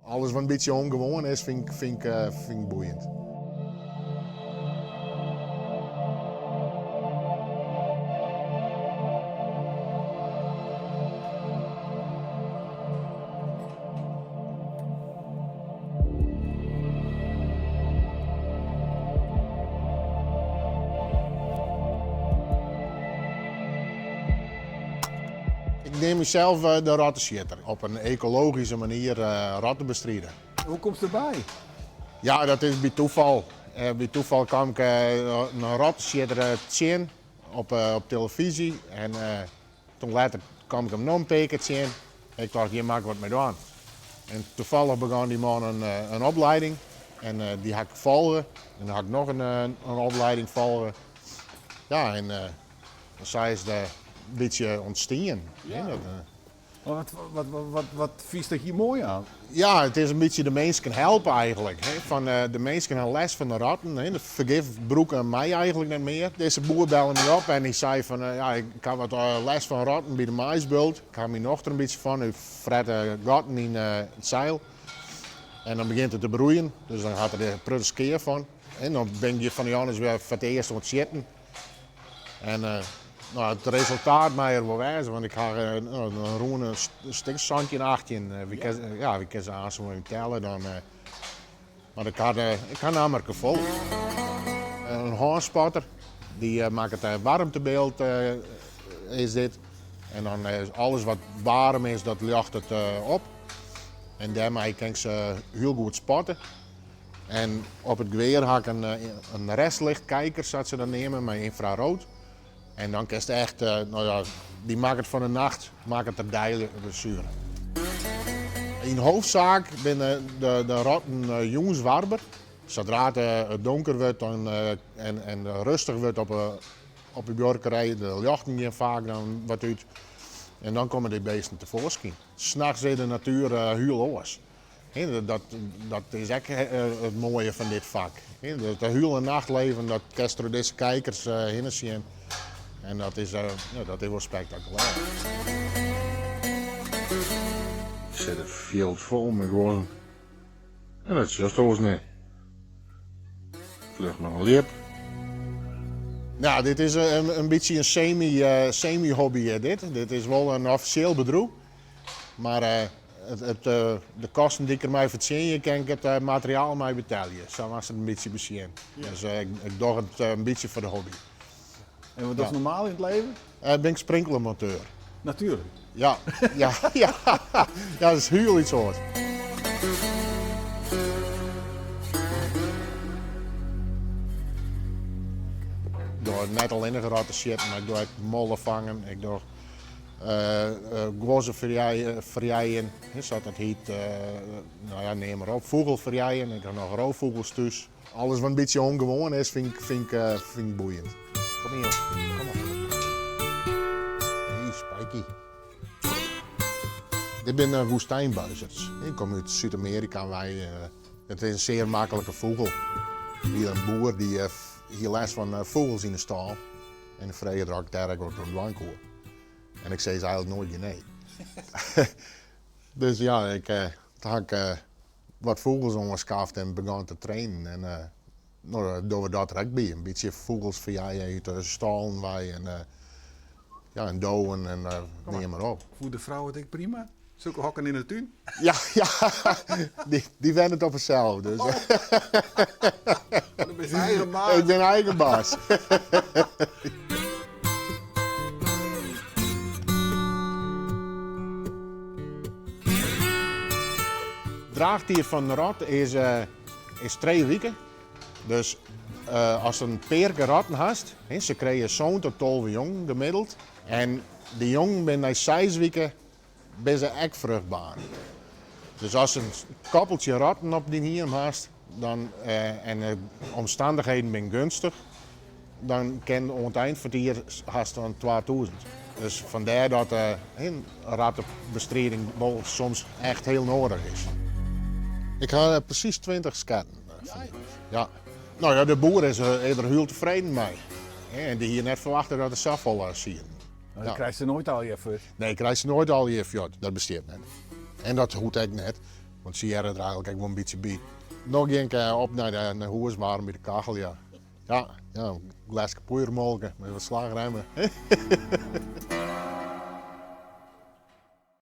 Alles wat in bytsje ûngewoan is, fyn ik boeiend. Ik neam mysels de rottesjitter. Op in ekologyske manier rotten bestride. Hoe komst derby? Ja, dat is by toefal. By toefal kaam ik in rottesjitter tsjin op telefyzje en Toen letter kaam ik him noch in pear kear tsjin. Ik tocht, hjir moat ik wat mei dwaan. En toevallig begon dy man in opleiding en dy ha ik folge. En dan ha ik noch in opleiding folge. Ja, en sa is it in bytsje ûntstien. Ja. Wat, wat, wat, wat fynst der hjir moai oan? Ja, it is in bytsje de minsken helpe eigenlik. Hè. Fan, de minsken ha lêst fan de rotten. Hè. De fergif brûke mei eigenlik net mear. Dizze boer belle my op en hy sei fan, ja, ik ha wat lêst fan rotten by de maisbult. Ik ha myn nocht der in bytsje fan. Hy frette gatten yn it seil. En dan begjint it te broeien, dus dan hat er der in protte skea fan. En dan bin ik hjir fan de Jannes wer foar it earst oan it sjitten. En no, it resultaat mei der wol wêze, want ik ha no, dan rûn in stik 17, 18. Wy kin, ja, wy kinne se aanst wol even telle dan. Mar ik ha, ik ha in ammerke fol. In hânspotter, dy makket in waarmtebyld, is dit. En dan is alles wat waarm is, dat ljochtet op. En dêrmei kin ik se hiel goed spotte. En op it gewear ha ik in restlichtkijker, sa't se dat neame, mei ynfrarood. En dan kinst echt, no ja, dy makket fan de nacht makket er dei suver. Yn hoofdsaak binne de rotten jûns warber. Sadra't it donker wurdt dan, en rêstich wurdt op de buorkerij, de ljochten gean faak dan wat út. En dan komme dy beesten tefoarskyn. Nachts is de natuer hiel oars. Dat is ek it moaie fan dit fak. Dat hiele nachtleven, dat kinst troch dizze kijkers hinne sjen. En dat is, ja, dat is wol spektakulêr. Sit it fjild fol mei guozzen. En dat sjochst oars net. Fljocht noch in ljip. Nou, dit is in bytsje in semi, semi-hobby, dit. Dit is wol in offisjeel bedriuw. Mar it, de kosten dy't ik der mei fertsjinje, kin ik it materiaal mei betelje. Sa moatst it in bytsje besjen. Dus ik, ik doch it in bytsje foar de hobby. En wat dochst normaal yn it leven? Ben ik sprinklermonteur. Natuerlik. Ja, ja, ja. Ja, dat is hiel iets oars. Ik doch net allinnich rotten sjitten, mar ik doch ek mollen fangen. Ik doch Guozzen ferjeien, sa't dat hyt, no ja, neam mar op. Fûgelferjeien, ik ha noch roeffûgels thús. Alles wat in bytsje ûngewoan is, fyn ik boeiend. Kom hier, kom op. Hey, Spikey. Dit binne woestijnbuizerds. Dy komme út Súd-Amearika wei. It is in sear maklike fûgel. Der wie in boer dy hie lêst fan fûgels yn 'e stâl. En frege er oft ik dêr ek wat oan dwaan koe. En ik sis eigenlik noait gjin nee. Dus ja, ik, toen ha ik wat fûgels oanskaft en begûn te trainen. En no dogge we dat der ek by. In bytsje fûgels ferjeie út de stâlen wei en ja, en dowen en neam mar op. Fûn de frou it ek prima? Sokke hokken yn de tún? Ja, ja. Dy wennet op harsels, dus. Oh. Dan bist eigen baas. Ik bin eigen baas. Draachtiid fan de rot is, is trije wiken. Dus ast in pearke rotten hast, se krije sân tot 12 jongen gemiddeld. En dy jongen binne nei seis wiken binne se ek fruchtber. Dus ast in koppeltsje rotten op dyn hiem hast dan, en de omstannichheden binne geunstich, dan kin oan it ein fan it jier hast dan 2000. Dus fandêr dat rattebestriding wol soms echt hiel noadich is. Ik ha presys 20 sketten. Ja. No ja, de boer is der hiel tefreden mei. En dy hie net ferwachte dat der safolle sieten. Dan krijst se noait allegear fuort? Nee, krijst se noait allegear fuort. Dat bestiet net. En dat hoecht ek net. Want sy hearre der eigenlik ek wol in bytsje by. No gean ik op nei de nei hûs waarm by de kachel, ja. Ja, ja, in gleske poeiermolke mei wat slachremme.